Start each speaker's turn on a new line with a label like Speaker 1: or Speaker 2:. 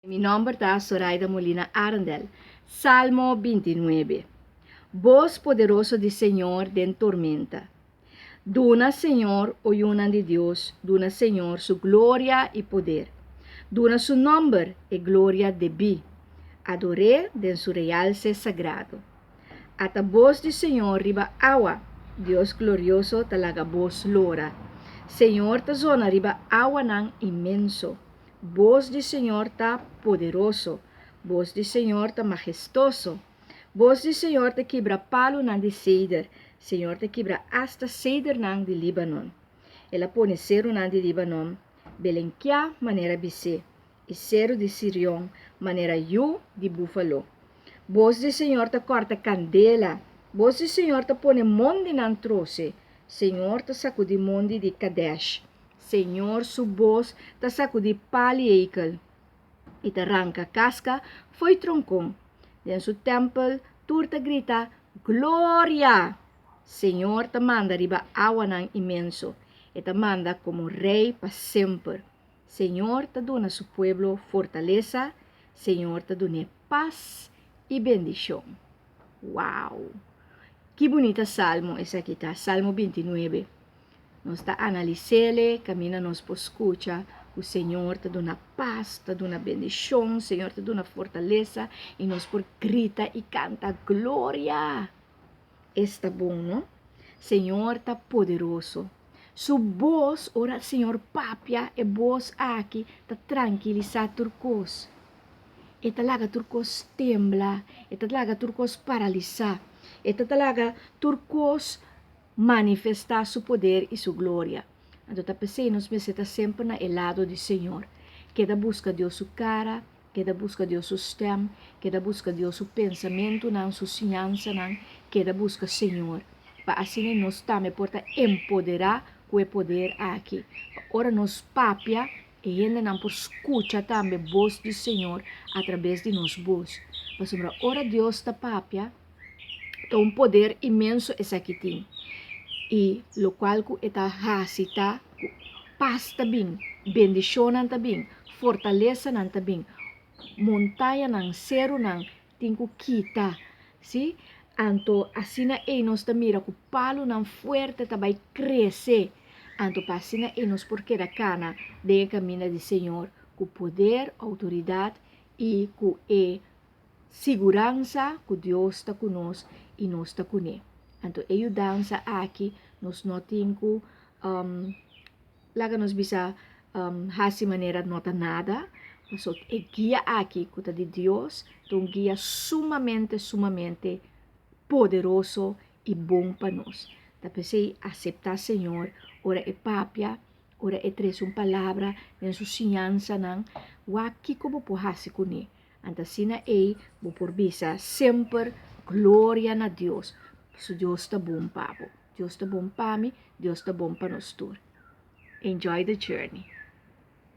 Speaker 1: Mi nomber ta Soraida Molina Arendel. Salmo 29. Bos poderoso di Señor den tormenta. Duna Señor, o yunan di Dios, duna Señor su gloria i poder. Duna su nomber e gloria debí. Ador'é den su realse sagrado. Ata bos di Señor riba awa, Dios glorioso ta laga bos lora. Señor ta zona riba awanan inmenso. Bos di Señor ta poderoso, bos di Señor ta mahestoso. Bos di Señor ta kibra palunan di seder, Señor ta kibra asta sedernan di Líbanon. El a pone serunan di Líbanon belenkiá manera bisé, i seru di Sirion manera yu di búfalo. Bos di Señor ta kòrta kandela, bos di Señor ta pone mondinan trose, Señor ta sakudí mondi di Kadesh. Señor su bos ta sakudí pal'i eikel i ta ranka kaska fo'i tronkon. Den su tèmpel tur ta grita, Gloria! Señor ta manda riba awanan inmenso, e ta manda komo Rei pa semper. Señor ta duna su pueblo fortalesa, Señor ta dun'é pas i bendishon. Wow! Ki bunita salmo esaki ta, Salmo 29. Nos ta analis'ele kaminda nos por skucha ku Señor ta duna pas, ta duna bendishon, Señor ta duna fortalesa i nos por grita i kanta Gloria! Esta bon, no? Señor ta poderoso. Su bos, ora Señor papia, e bos aki ta trankilisá tur kos. E ta laga tur kos tembla, e ta laga tur kos paralisá, e ta laga tur kos manifestá su poder i su gloria. Anto ta p'esei nos mester ta semper na e lado di Señor. Keda buska Dios su kara, keda buska Dios su stèm, keda buska Dios su pensamentunan, su siñansanan, keda buska Señor. Pa asina nos tambe por ta empoderá ku e poder aki. Pa ora nos papia, e hendenan por skucha tambe bos di Señor atrabes di nos bos. Pasobra ora Dios ta papia, Ta un poder inmenso esaki tin. I lokual ku e ta hasi ta ku pas ta bin, bendishonnan ta bin, fortalesanan ta bin, montañanan, serunan tin ku kita, sí. Anto asina ei nos ta mira ku palunan fuerte ta bai krese. Anto pa asina ei nos por keda kana den e kaminda di Señor ku poder, outoridat i ku e Siguransa ku Dios ta ku nos i nos ta kuné. Anto e yudansa aki nos no tin ku laga nos bisa hasi manera no ta nada, pasobra e guia aki ku ta di Dios ta un guia sumamente sumamente poderoso i bon pa nos. Ta p'esei aseptá Señor ora e papia, ora e trese un palabra den su siñansanan, wak kiko bo por hasi kuné. Anto asina ei bo por bisa semper gloria na Dios, pasobra Dios ta bon pa bo. Dios ta bon pa mi, Dios ta bon pa nos tur. Enjoy the journey.